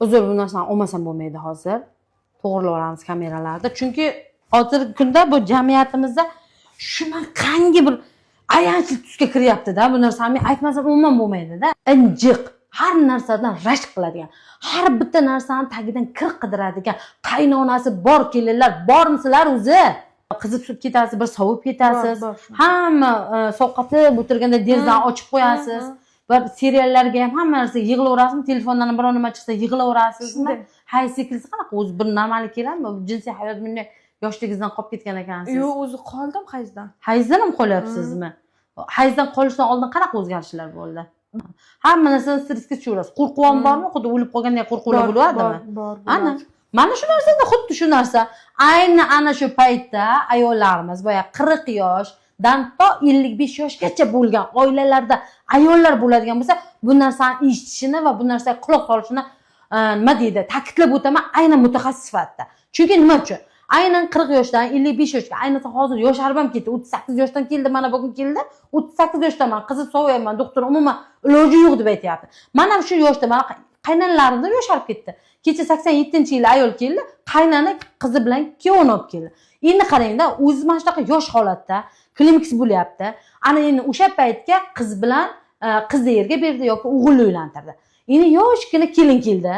Uzr, bu narsani olmasam bo'lmaydi hozir. To'g'irlab olamiz kameralarda. Chunki hozirgi kunda bu jamiyatimizda shunaqangi bir ayanchli tusga kiryapti-da. Bu narsani men aytmasam umuman bo'lmaydi-da. Injiq, har narsadan rashk qiladigan, har bitta narsani tagidan kir qidiradigan qaynonasi bor kelinlar bormisizlar o'zi? Qizib suvib ketasiz, bir sovib ketasiz. Bor, bor. Hamma sovqotib o'tirganda derazani ochib qo'yasiz. Bir seriallarga ham, hamma narsaga yig'laverasizmi? Telefondan biror nima chiqsa, yig'laverasizmi? Shunday. Hayz siklisi qanaqa o'zi, bir normali keladimi? Jinsiy hayot bunday yoshligingizdan qolib ketgan ekansiz. Yo'q, o'zi qoldim hayzdan. Hayzdan ham qolyapsizmi? Hayzdan qolishdan oldin qanaqa o'zgarishlar bo'ldi? Hamma narsadan stressga tushaverasiz. Qo'rquv ham bormi? Xuddi o'lib qolgandek qo'rquvlar Bor, bo'ladimi? Bor. Ana Bo'ladi. mana shu narsada, xuddi shu narsa ayni ana shu paytda ayollarimiz, boya 40 yoshdan to 55 yoshgacha bo'lgan oilalarda ayollar bo'ladigan bo'lsa, bu narsani eshitishini va bu narsaga quloq solishini, nima deydi, ta'kidlab o'taman aynan mutaxassis sifatida. Chunki nima uchun aynan 40 yoshdan 55 yoshga, ayniqsa hozir yosharib ham ketdi, 38 yoshdan keldi, mana bugun keldi, 38 yoshdaman, qizib sovayapman, doktor, umuman iloji yo'q deb aytyapti. Mana shu yoshda mana qaynonalarim yosharib ketdi. Kecha 87-yili ayol keldi, qaynona qizi bilan kuyovini olib keldi. Endi qarangda, o'zi mana shunaqa yosh holatda klimaks bo'lyapti. Ana endi o'sha paytga qiz bilan qizni erga berdi yoki o'g'ilni uylantirdi. Endi yoshgina kelin keldi.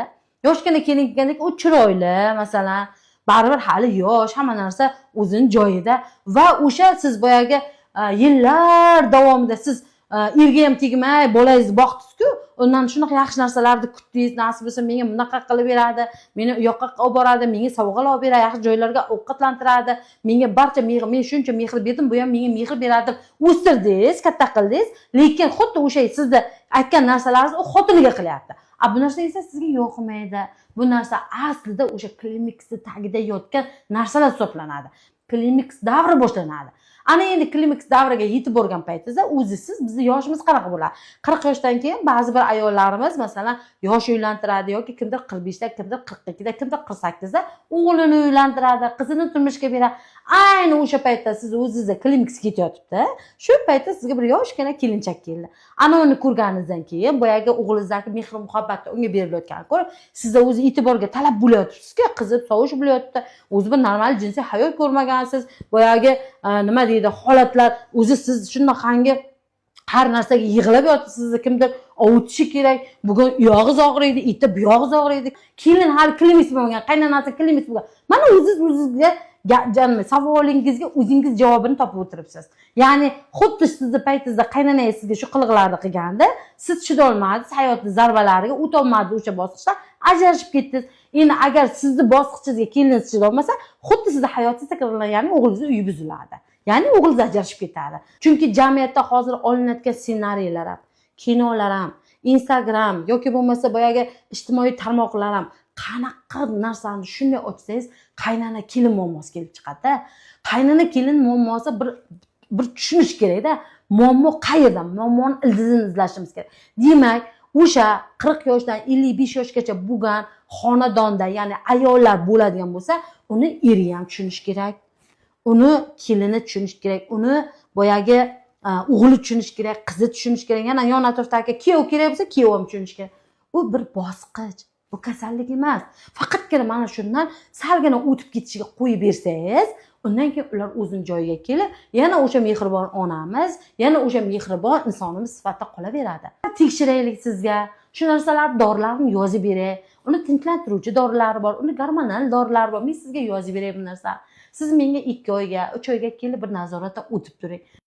Yoshgina kelin kelganda u chiroyli, masalan, baribir hali yosh, hamma narsa o'zini joyida va o'sha siz boyagi yillar davomida siz erga ham tegmay bolangizni boqdingizku, undan shunaqa yaxshi narsalarni kutdingiz: nasib bo'lsa, menga bunaqa qilib beradi, meni u yoqqa olib boradi, menga sovg'alar olib beradi, yaxshi joylarga ovqatlantiradi, menga barcha mehr, men shuncha mehr berdim, bu ham menga mehr beradi deb o'stirdingiz, katta qildingiz. Lekin xuddi o'sha sizni aytgan narsalaringizni u xotiniga qilyapti. A bu narsa esa sizga yoqmaydi. Bu narsa aslida o'sha klimaksni tagida yotgan narsalar hisoblanadi. Klimaks davri boshlanadi. Ana endi klimaks davriga yetib borgan paytingizda o'zi siz, bizni yoshimiz qanaqa bo'ladi? 40 yoshdan keyin ba'zi bir ayollarimiz, masalan, yosh uylantiradi yoki kimdir 45da, kimdir 42da, kimdir 48da o'g'lini uylantiradi, qizini turmushga beradi. Ayni o'sha paytda siz o'zingizda klimaks ketayotibdi. Shu paytda sizga bir yoshgina kelinchak keldi. Ana uni ko'rganingizdan keyin, boyagi o'g'lingizdagi mehr muhabbatni unga berilayotganini ko'rib, sizda o'zi e'tiborga talab bo'layotibsizku, qizib sovush bo'layotibdi, o'zi bir normal jinsiy hayot ko'rmagansiz, boyagi nima deydi, holatlar, o'zi siz shunaqangi har narsaga yig'lab yotibsiz, sizni kimdir ovutishi kerak, bugun u yog'iz og'riydi, erta bu yog'iz og'riydi. Kelin hali klimaks bo'lmagan, qaynonasi klimaks bo'lgan. Mana o'ziz o'zizga savolingizga o'zingiz javobini topib o'tiribsiz. Ya'ni xuddi sizni paytingizda qaynonangiz sizga shu qiliqlarni qilganda, siz chidolmadingiz, hayotni zarbalariga o'tolmadingiz, o'sha bosqichda ajrashib ketdingiz. Endi agar sizni bosqichingizga keliningiz chidolmasa, xuddi sizni hayotingiz takrorlanadi, ya'ni o'g'lingizni uyi buziladi, ya'ni o'g'lingiz ajrashib ketadi. Chunki jamiyatda hozir olinayotgan ssenariylar ham, kinolar ham, Instagram yoki bo'lmasa boyagi ijtimoiy tarmoqlar ham, qanaqa narsani shunday ochsangiz, qaynona kelin muammosi kelib chiqadida. Qaynona kelin muammosi bir tushunish kerakda, muammo qayerda, muammoni ildizini izlashimiz kerak. Demak, o'sha 40 yoshdan 55 yoshgacha bo'lgan xonadonda, ya'ni ayollar bo'ladigan bo'lsa, uni eri ham tushunishi kerak, uni kelini tushunishi kerak, uni boyagi o'g'li tushunishi kerak, qizi tushunishi kerak, yana yon atrofdagi kuyov kerak bo'lsa, kuyov ham tushunishi kerak. U bir bosqich, bu kasallik emas. Faqatgina mana shundan salgina o'tib ketishiga qo'yib bersangiz, undan keyin ular o'zini joyiga kelib, yana o'sha mehribon onamiz, yana o'sha mehribon insonimiz sifatida qolaveradi. Tekshiraylik sizga shu narsalar, dorilarni yozib beray. Uni tinchlantiruvchi dorilari bor, uni gormonal dorilari bor, men sizga yozib beray bu narsani. Siz menga 2 oyga, 3 oyga kelib bir nazoratdan o'tib turing.